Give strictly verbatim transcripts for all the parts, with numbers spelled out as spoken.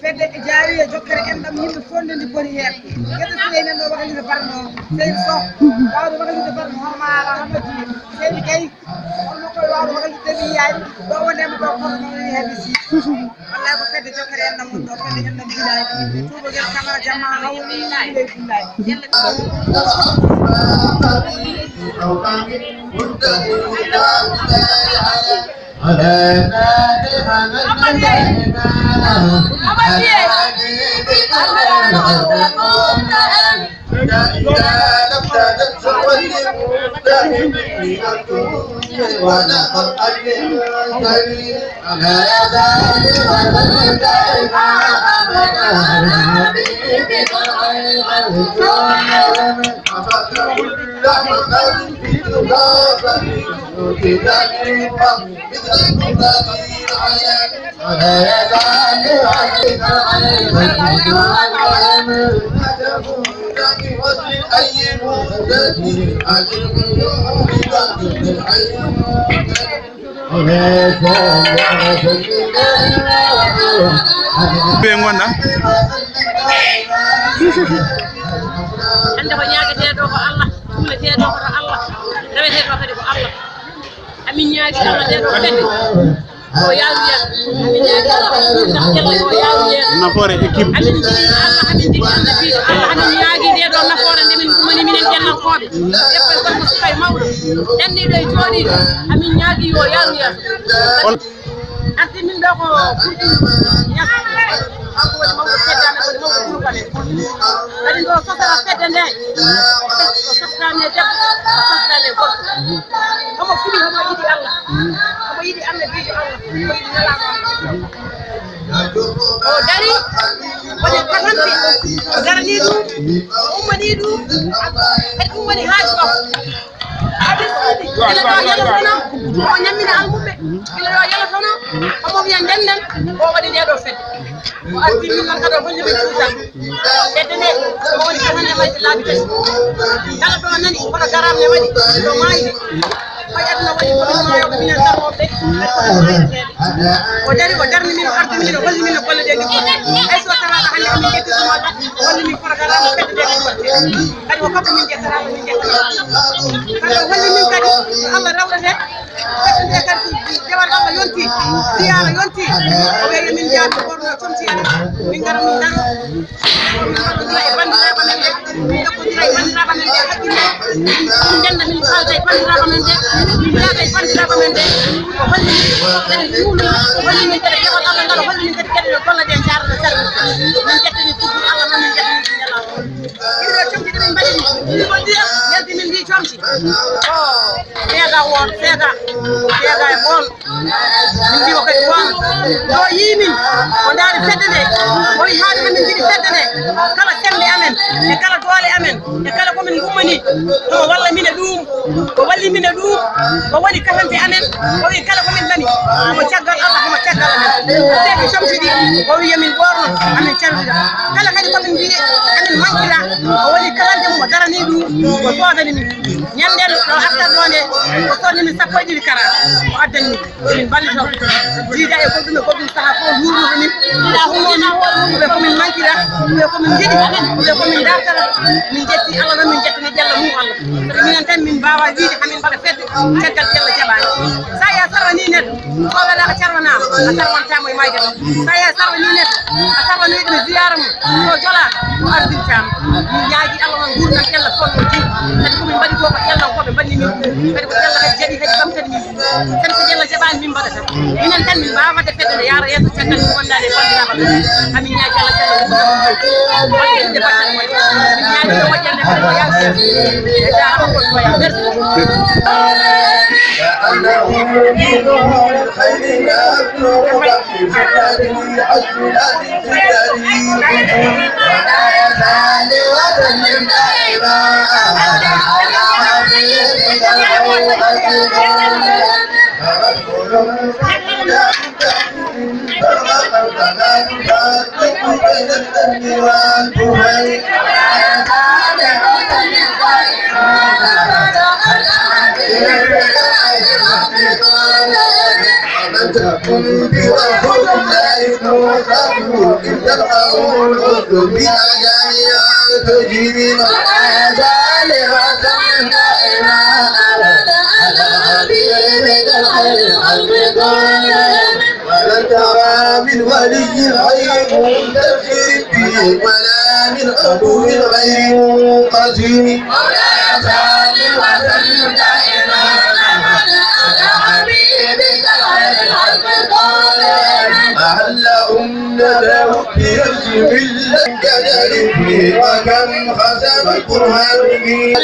Fedde e jaari e jokkere enɗam yimɓe fof ndendi boni heen. Gese Suleyman no waɗa liɗo barno, Seydi Sow, waawde waɗa liɗo barno, hono ma ala, hono ma jiye. Seydi Gaye, hono makko e waawde waɗa liɗo mi yiyaani. Ɗo wonde mo ɗo kono noon ni heɓi si. Wallaay ko fedde jokkere enɗam woni ɗo, fedde enɗam jiɗaani. Tuubagel Kamara Jamma, haw ni ley Fullaay. Ɓe ngonɗa. Hannde ko ñaageteeɗo ko Allah, huuleteeɗo ko Allah, reweteeɗo kadi ko Allah. Amin ñaagi Allah nde ɗo fedde. Yo yaaru yeeso. Amin ñaagi Allah, Allah yo yaaru yeeso. Nafoore équipe. Amin jiɗi Allah, amin jiɗi Allah, amin ñaagi nde ɗo nafoore nde min gumani minen Gennankooɓe. Debbo e gorko, suka e mawɗo. Janniiɗo e jooɗiiɗo. Amin ñaagi yo yaaru yeeso. Arti min ɗo ko ɓurɗi ñaas. Kanko woni mawɗo fedde amen, woni mawɗo groupe amen. Kadi ndo sosata fedde nde, o sosata e debbo, o sosata e gorko. Homo fini, homo yiɗi Allah. Homo yiɗi annabiijo Allah. Homo yiɗi nelaaɗo Allah. O dari, woni katanɓe, o daranii ɗum, o ummanii ɗum, kadi ɗum woni haaju makko. Ɓe ɗo yelo tono, o ñammina almuɓɓe. Ɓe ɗo yelo tono, omo wiya ndennden, o waɗi nde ɗo fedde. O arti min noon kadi o holli min kuutal. Fedde nde, omo woni katanɗe majje laabi tati. Kala ɗo nani, kono garaam ne waɗi, ɗo maayi. Koye aduna waɗi, kono maayo ko minen tan wonɓe. O dari, o darni min, o ardi min, o holli min no golle ɗe liggori. Hay so tawaa hannde ko min ƴetti ɗum o holli min programme fedde nde min waɗi. Kadi o hokki min ƴettata ko min ƴettata. Kadi o holli min kadi ko Allah rawrete. Fedde nde kadi dewal Allah yonti, siyaara yonti. O wiya yo min njaar ko Borno comci en. Min ngara min daro. Min njokkondira e banndiraaɓe men ɓe. Min njokkondira e banndiraaɓe men ɓe hakkille. Min ndenda, min haalda e banndiraaɓe men ɓe. Min njaada e banndiraaɓe men ɓe. O holli min kadi juulde, o holli min kadi dewal Allah ngal, o holli min kadi geɗe ɗe golle ɗe njaarata sara. Min njettani tuggu Allah noon, min njettani ɗum Nelaaɗo. Ɗiɗo comci ɗe min mbaɗi ɗi. Yalti min mbi comci. O seeda woon, seeda. Seeda e woon. Min mbiwa kadi woon. Ɗo yii min, o ndaari fedde nde. O wi haade hamin njiɗi fedde nde. Kala semmbe amen, e kala doole amen, e kala ko min ngummani, omo walla min e ɗum. O walli min e ɗum. O waɗi katanɗe amen. O wi kala ko min nani, omo caggal Allah, omo caggal amen. Seeɗa comci ɗi, o wi yo min ɓoorno, amin carwira. Kala kadi ko min mbiyi, amin mankira. O waɗi katanɗe mum, o darani ɗum, o soodani min. Ñanden ɗo artat ɗo nde, o sodni min sappo e ɗiɗi kara, o addani min. Min mballito. Jiida e goɗɗum e goɗɗum saha fof luuruɗo min. Ɗa hunnomi, ɓe ko min mankira, ɓe ko min njiɗi, ɓe ko min dartata. Min jetti Allah noon, min jettani Jalla mum Allah. Sabi minen tan min mbaawa wiide hamin mbaɗa fedde, caggal Jalla jaɓaani. Sa yi a sarwani neɗɗo, so welaka carwanaama, a sarwantama e mayde ɗo. Sa yi a sarwani neɗɗo, a sarwani ɗum e ziyaara mum, so jolaka, o ardintama. Min ñaagi Allah noon nguurdam Jalla fof no jeyi. Kadi ko min mbaɗi ko, ko Jalla ko ɓe mbanni min. Kadi ko Jalla kadi jaɓi, kadi ɓamtani min. Tan ko Jalla jaɓaani min mbaɗata. Minen tan min mbaawa waɗde fedde nde yaara yeeso caggal min wondaade e banndiraaɓe men. Amin ñaagi Allah Jalla wonda mo moƴƴi. Waɗde inde battane moƴƴe. Min ñaagi yo moƴƴere nde kadi o yalti. E jaaraama ko soya. Merci. تكن برسول الله ترحم إن تلقوا بأجل تجري ولا ظالمة دائما أبدا على حبيبك خير الخلق كلهم. ولن ترى من ولي غير منتصر به ولا من عدو غير منقسم. مولاي صل وسلم دائما أبدا على حبيبك خير الخلق كلهم. أهل أمته برزق الله جدل به وكم خسف القرآن به.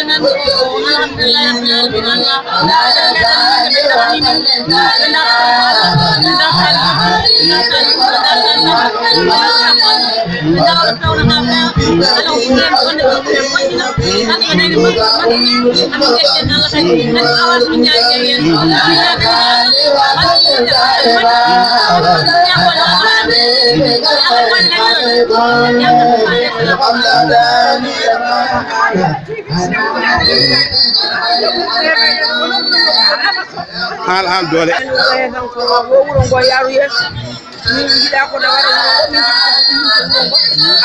Haal, haal, doole. Wuro ngo yaaru yeeso. Min njiɗa ko na waɗa wuro ngo, min njiɗa ko ɗum wuro ngo.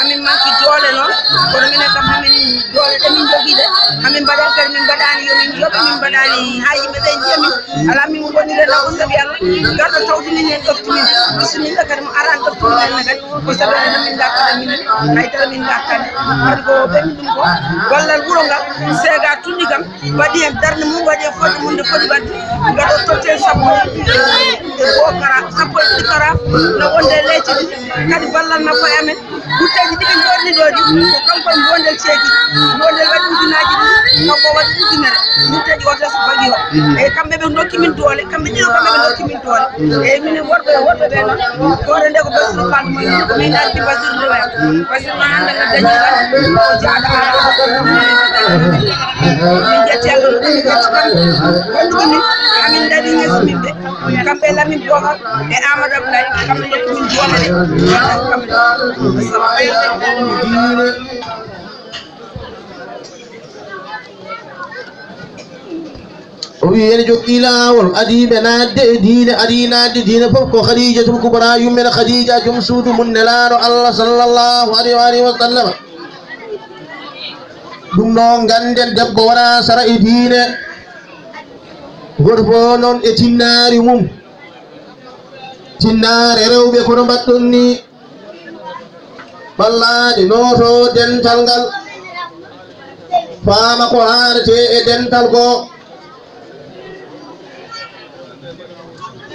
Amin manki doole noon, kono minen kam hamin doole ɗe min jogii ɗe. Hamin mbaɗa kadi min mbaɗaani yo min yoɓe, min mbaɗaani haa yimɓe ɓe njiya min. Alaa min ngonire ɗo ko sabi Allah. Garɗo tawti min heen ɗofti min. Bisimilla kadi mo ara ɗofti min heen kadi. Ko sabi Allah min ngartata min. Hay dara min ngartani. Kadi ko ɓe min ɗum ko gollal wuro ngal. Seega tunni kam. Waɗi heen darnde mum, waɗi heen fodde mum nde foti waɗde. Mbeɗo totti heen sappo e ɗiɗi kara, sappo e ɗiɗi kara, no wonde e leydi ndi. Kadi ballal makko e amen. Gutteeji ɗi ɓe njooɗni ɗo ɗi, ko kanko e Boondel ceeki. Boondel waɗi ujunaaji ɗiɗi, kanko waɗi ujunere. Gutteeji oto so bagi o. Eyi, kamɓe ɓe ndokki min doole, kamɓe ɗiɗo kamɓe ɓe ndokki min doole. Eyi, minen worɓe e worɓe ɓe noon, hoore nde ko Basiru Fall mo yimɓe ko min addi Basiru nde waya. Basiru noon hannde no dañi ngal, ko jaaɗo. Min njetti Allah, min njetti kamɓe. Wonduɓe min, amin dañi yeeso min ɓe. Kamɓe Lamin Booba e Amadou Abdoulaye, kamɓe nokku min joɗade. O wi ene jokki laawol, adii ɓe naatde e diine, adii naatde diine fof ko Khadijatul Kubra, yummen Khadija, joom suudu mum Nelaaɗo Allah sallallahu alayhi wa alihi wa sallam. Ɗum noon, ngannden debbo wonaa sara e diine. Gooto fof noon e tinnaari mum. Tinnaare rewɓe kono mbaɗɗon ni. Ɓallaade nooto dental ngal. Faama ko haanetee e dental ko.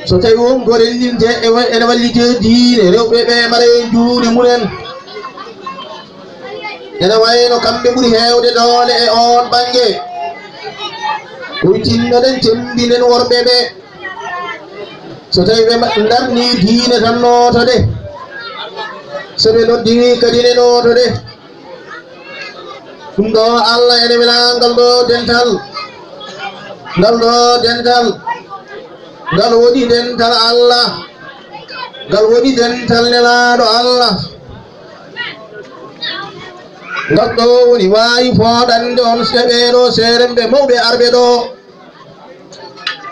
So tawi won ko renndinte e wa-, ene wallite diine, rewɓe ɓe mbaɗa e juuɗe mumen. Ene wayno kamɓe ɓuri heewde doole e oon bannge. Ko tinnoɗen, cemmbinen worɓe ɓe. So tawi ɓe mba-, ndarni diine tan nootode. So ɓe noddiri kadi ne nootode. Ɗum ɗo Allah ene wela ngal ɗo dental. Ngal ɗo dental. Ngal woni dental Allah. Ngal woni dental Nelaaɗo Allah. Ngal ɗo woni waawi fooɗande on se-, ɓee ɗo seeremɓe mawɓe arɓe ɗo.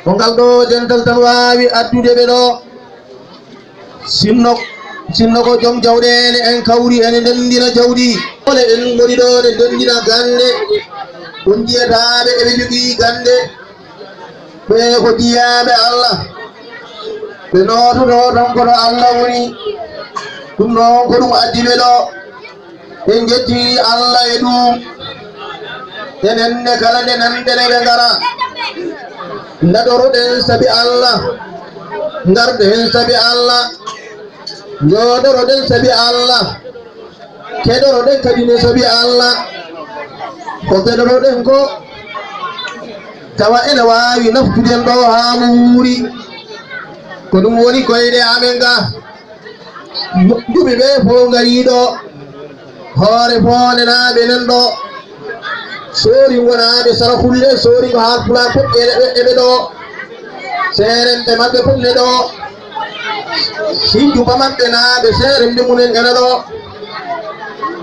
Ko ngal ɗo dental tan waawi addude ɓe ɗo. Sinno, sinno ko joom jawɗeele en kawri ene ndenndina jawdi. Ole en ngoni ɗo ne ndenndina gannde. On jiyataaɓe eɓe jogii gannde. Ɓe ko jiyaaɓe Allah. Ɓe noototo tan kono Allah woni. Ɗum noon ko ɗum addi ɓe ɗo. En njetti Allah e ɗum. Enen ne kala nde nanɗen eɓe ngara. Ndaɗoroɗen sabi Allah. Ngarden sabi Allah. Njooɗoroɗen sabi Allah. Keɗoroɗen kadi ne sabi Allah. Ko keɗoroɗen ko tawa ene waawi naftuden ɗo haa mo wuuri. Ko ɗum woni koyɗe amen ga. Duɓi ɓe fof ngarii ɗo. Hoore Foonenaaɓe nan ɗo. Soori wonaaɓe Sarakulle, soori ko Haalpulaar fof eɓe, eɓe ɗo. Seeremɓe maɓɓe fof ne ɗo. Sinju Bamannde naaɓe, seeremɓe mumen ene ɗo.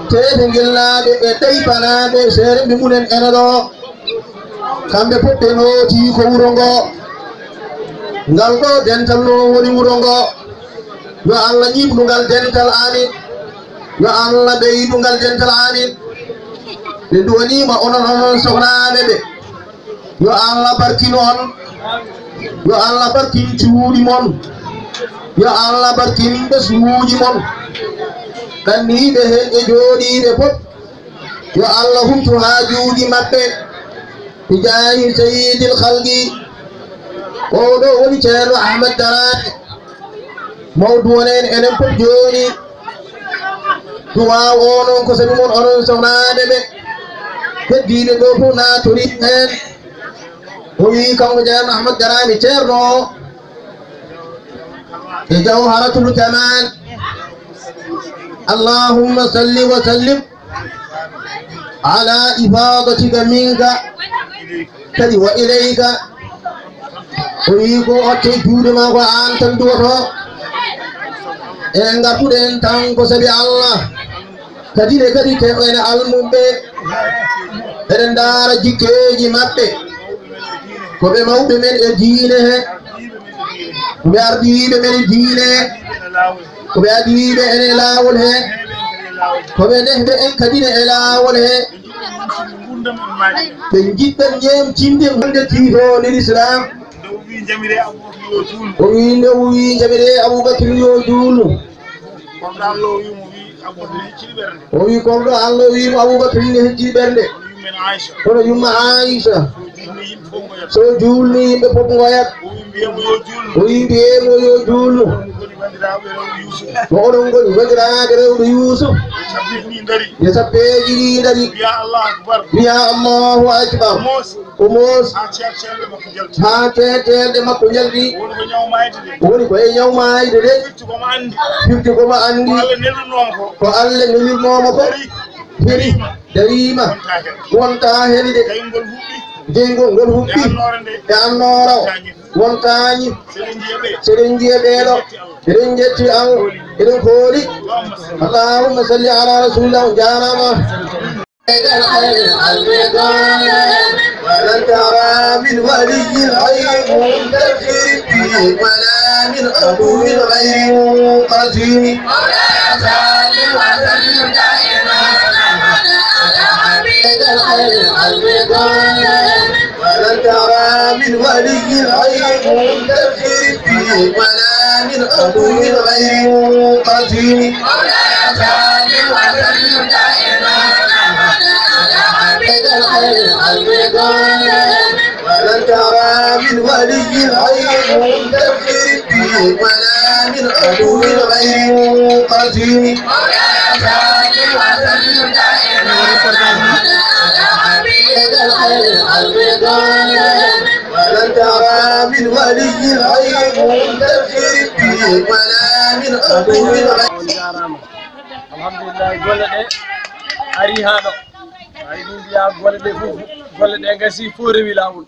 Teete Ngel naaɓe e Tayba naaɓe, seeremɓe mumen ene ɗo. Kamɓe fof ɓe nootii ko wuro ngo. Ngal ɗo dental no woni wuro ngo. Yo Allah ñiɓnu ngal dental, amin. Yo Allah ɓeydu ngal dental, amin. Ɓe duwaniima onon, onon sohnaaɓe ɓe. Yo Allah barkin on. Yo Allah barkin cuuɗi mon. Yo Allah barkin ɓesnguuji mon. Ɗanniiɓe heen e jooɗiiɓe fof, yo Allah humtu haajuuji maɓɓe. Bi jaahi sayyidil khalqi. Oo ɗo woni Ceerno Ahmad Daraaɓe. Mawdu on en enen fof jooni. Duwaaw o noon ko sabi mon onon sohnaaɓe ɓe. Heddiiɓe ɗo fof naatorii heen. O wii kanko Ceerno Ahmad Daraaɓe, Ceerno o e Jawharatul Kamal. Allahumma salli wa sallim ala ifadatika minka kadi wa ilayka. O wii ko otte juuɗe ma ko aan tan duwoto. Enen ngartuɗen tan ko sabi Allah. Kadi ne kadi keɓen almuɓɓe. Eɗen ndaara jikkeeji maɓɓe. Ko ɓe mawɓe men e diine he. Ko ɓe ardiiɓe men e diine he. Ko ɓe adiiɓe en e laawol he. Ko ɓe nehɓe en kadi ne e laawol he. Ɓe njiɗɗen ñeemtinde wonde tiitoonde Lislaam. O wii nde o wii jamiree Abubakar yo juulu. O wii korɗo Allah o wii mo Abubakar ne hejji ɓernde. Kono yumma Aisha. So juulni yimɓe fof ngoyat. O wii mbiyee mo yo juulnu. Ko oɗon ngoni banndiraaɓe rewɓe Yuusuf. Nde sappeeji ɗi ndari. Mbiya Allahu Akbar. Ko moos. Haa teeteeɗe makko njalti. Woni ko e ñaw maayde de. Firti ko mo anndi. Ko Allah nelirnoo mo ko. Firi. Dariima. Wontaa heen de. Jeyngol ngol huɓɓi. E annoora o. Wontaani. Seɗen njiya ɓee ɗo. Eɗen njetti Allah. Eɗen kooli. Allahumma salli ala rasulillah. On jaaraama. ولن ترى من ولي غير منتصر فيه ولا من عدو غير منقسم. ولن ترى من ولي غير منتصر فيه ولا من عدو غير منقسم. ولن ترى من ولي غير منتصر فيه ولا من عدو غير منقسم. ولن ترى من ولي غير منتصر فيه ولا من عدو غير. On jaaraama. Alhamdulillah, golle ɗe ari haa ɗo. Ay ɗum mbiya golle ɗe fof, golle ɗe ngasi fof rewi laawol.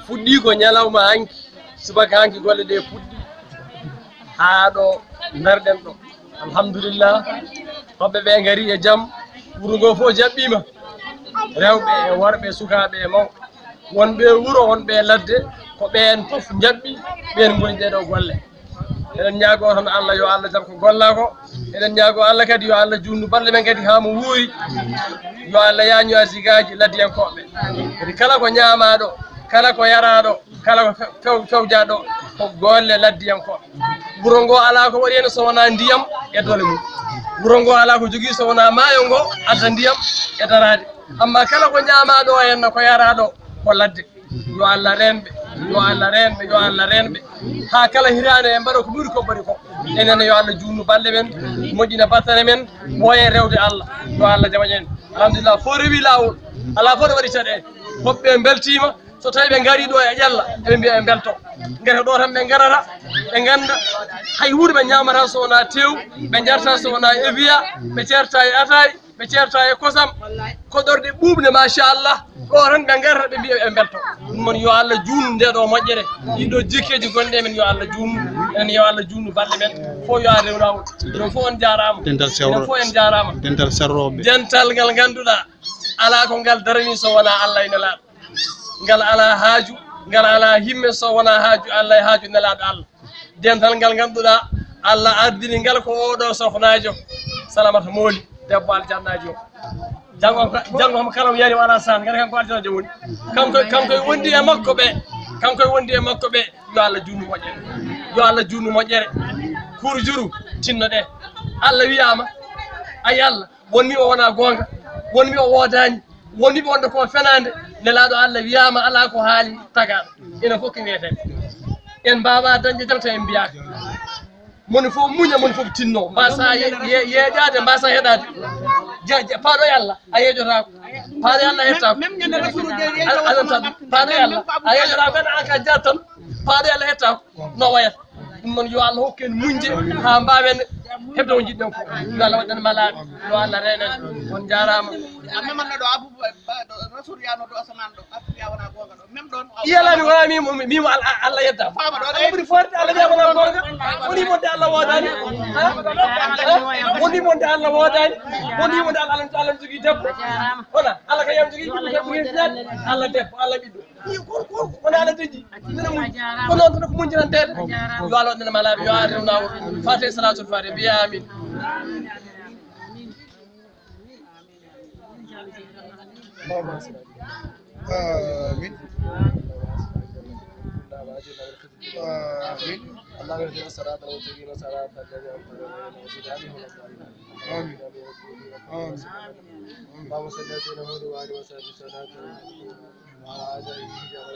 Fuɗɗii ko ñalawma hanki, subaka hanki golle ɗe puɗɗi haa ɗo ndarɗen ɗo. Alhamdulillah, hoɓɓe ɓe ngari e jam, wuro ngo fof jaɓɓiima. Rewɓe e worɓe, sukaaɓe e mawɓe. Wonɓe e wuro, wonɓe e ladde, ko ɓeen fof njaɓɓi, ɓeen ngoni ɗee ɗoo golle. Eɗen ñaagoo tan Allah, yo Allah jaɓ ko gollaa ko. Eɗen ñaagoo Allah kadi, yo Allah juutnu balɗe men kadi haa mo wuuri. Yo Allah yaañu arsigaaji laddiyankooɓe. Kadi kala ko ñaamaa ɗo, kala ko yaraa ɗo, kala ko few-, few-, fewjaa ɗo, ko golle laddiyankooɓe. Wuro ngo alaa ko waɗi heen so wonaa ndiyam e doole mum. Wuro ngo alaa ko jogii so wonaa maayo ngo adda ndiyam e daraade. Amma kala ko ñaamaa ɗo henna, ko yaraa ɗo, ko ladde. Yo Allah reen ɓe, yo Allah reen ɓe, yo Allah reen ɓe. Haa kala hitaande en mbaɗa ko ɓuri ko mbaɗi ko. Enen yo Allah juutnu balɗe men, moƴƴina battane men, ɓooyen rewde Allah. Yo Allah jaɓan en. Alhamdulillah, fof rewi laawol. Alaa fof ɗo waɗi caɗeele. Hoɓɓe mbeltiima, so tawii ɓe ngarii ɗo e Ƴalla, eɓe mbiya ɓe mbelto. Ngati ɗo tan ɓe ngarata, ɓe ngannda. Hay huunde ɓe ñaamata so wonaa teew, ɓe njarta so wonaa Evian, ɓe ceerta e ataay. Ɓe ceerta e kosam, koɗorɗe ɓuuɓɗe, machallah. Ɗo tan ɓe ngarata, ɓe mbiya ɓe mbelto. Ɗum noon, yo Allah juutnu ndee ɗoo moƴƴere. Ɗii ɗoo jikkeeji gonɗi e men, yo Allah juutnu. Enen, yo Allah juutnu balɗe men. Fof yo Allah rew laawol. Onon fof on jaaraama. Dental sewro-, enen fof en jaaraama. Dental serrooɓe. Dental ngal ngannduɗaa, alaa ko ngal daranii so wonaa Allah e Nelaaɗo. Ngal alaa haaju, Ngal alaa himme so wonaa haaju Allah e haaju Nelaaɗo Allah. Dental ngal ngannduɗaa Allah ardini ngal ko oo ɗoo sohnaajo, Salamata Mooli, debbo aljannaajo. Janngo, janngo kam kala mo yani wala san, ngara kanko aljana de woni. Kanko, kanko e wondi e makko ɓe, kanko e wondi e makko ɓe. Yo Allah juutnu moƴƴere, yo Allah juutnu moƴƴere. Kurjuru, tinno ɗe. Allah wiyaama, ay Allah, won mi o wona goonga, won mi o woodaani, won mi wonde ko fenaande. Nelaaɗo Allah wiyaama alaa ko haali tagaaɗo. Enen fof ko wiyetee en mbaawaa dañde jam tawi en mbiyaaka. Moni fof muña, moni fof tinno, mbasa ye- ye- yeeƴaade, mbasa heɗaade. Ja- ja- paaɗo e Allah a yeeƴotaako, paaɗo e Allah a hettaako. Ala- alanta ɗum. Paaɗo e Allah a yeeƴotaako, kadi an ka jaat tan. Paaɗo e Allah hettaako no wayata. Ɗum noon yo Allah hokku en muñde haa mbaawen heɓde ko njiɗɗen ko. Yo Allah waɗan malaaɓe, yo Allah renen. On njaaraama. A memanno ɗo Abou Ba- ɗo Rasoul yano ɗo asaman ɗo Abou ya wona goonga ɗo. Yalani wona mimo mimo Allah yedda. Ɓuri forde Allah wiya wona goonga. Woni wonde Allah woodaani. Woni wonde Allah woodaani. Woni wonde Allah Allah Allah jogii debbo. Wona Allah ka yam jogii debbo. Allah debbo Allah ɓiɗɗo. Wona Allah dañi. Ko noon tan ko muñjiranteede. Yo Allah waɗan malaaɓe, yo Allah rewnawo. Fatiha, salatul fatiha, mbiya amin. آمين. آمين. اللهم اهدنا الصراط المستقيم، صراط الذين أنعمت عليهم، غير المغضوب عليهم ولا الضالين. آمين. آمين. اللهم صل على سيدنا محمد وعلى آله وصحبه وسلم.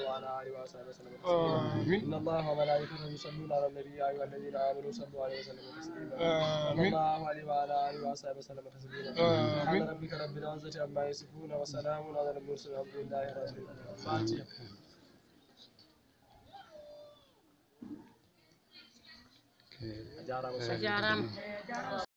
وعلى آله وصحبه وسلم. آمين. إن الله وملائكته يصلون على النبي، يا أيها الذين آمنوا صلوا عليه وسلموا تسليما. آمين. صلى الله عليه وعلى آله وصحبه وسلم تسليما. آمين. سبحان ربك رب العزة عما يصفون، وسلام على المرسلين، والحمد لله رب العالمين. الفاتحة. A jaaraama. A jaaraama.